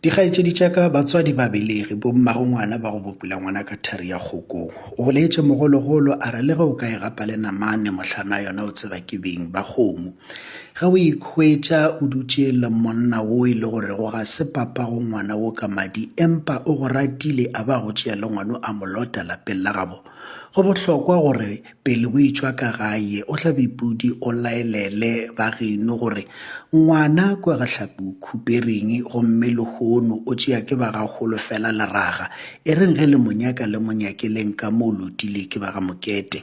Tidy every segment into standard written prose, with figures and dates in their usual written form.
Dikgaetšedi tša ka, batswadi ba belegi, bommago ngwana ba go bopula ngwana ka thari ya kgokong. O boletše mogologolo a re le ge o ka e gapa le namane mohlana yona o tseba ke beng ba kgomo. Ge o ikhwetša o dutše le monna wo e le gorego ga se papago ngwana wo ka madi empa o go ratile a ba go tšea le ngwano a mo lota lapeng la gabo, go bohlokwa gore Pele o etšwa ka gae, o hlabe pudi o laelele ba geno gore ngwana kua ga hlapi o khupereng gomme lehono o tšea ke ba ga Holofela leraga. E reng ge le mo nyaka le mo nyakeleng ka mo lotile ke ba ga Mokete.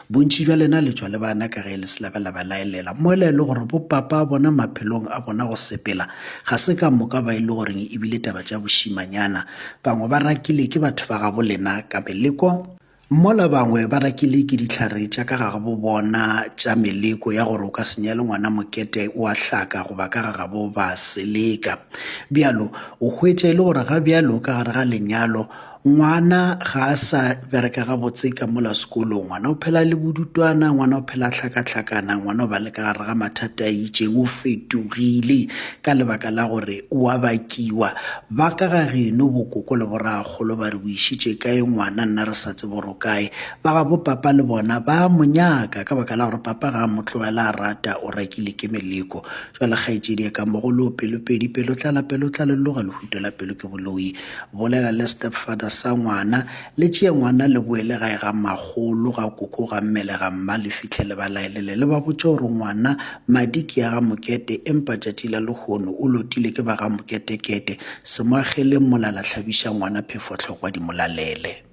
Bontši bja lena le tšwa le bana ka ge le se la ba la ba laelela mola e le gore bo papa bona maphelong a bona go sepela ga se ka moka ba e le goreng e bile taba tša bošimanyana. Bangwe ba rakile ke batho ba gabo lena ka meleko. Mola bangwe ba rakile ke dihlare tša ka ga gabo bona tša meleko ya gore o ka se nyale ngwana mokete o a hlaka goba ka ga gabo ba seleka. Bjalo o hwetša e le gore ga bjalo ka gare ga lenyalo ngwana ga a sa bereka gabotse ka mola sekolong, ngwana o phela le bodutwana, ngwana o phela a hlakahlakana, ngwana o ba le ka gare ga mathata a itšeng, o fetogile ka lebaka la gore o a bakiwa. Ba ka ga geno bokoko le borakgolo ba re o išitše kae ngwana nna re sa tsebe gore o kae. Ba ga bo papa le bona ba a mo nyaka ka baka la gore papa ga a mo tlogela a rata o rakile ke meleko. Jwale kgaetšedi ya ka mogolo o pelopedi pelotlala pelotlala loga lehuto la pelo ke boloi. Bolela le stepfather sa ngwana le tšee ngwana le boele gae ga makgolo ga koko ga mme le ga mma le fihle le ba laelele le ba botše gore ngwana Madi ke ya ga Mokete empa tšatši la lehono o lotile ke ba ga Moketekete. Se mo ageleng molala hlabiša ngwana phefo hlokwa di mo lalele.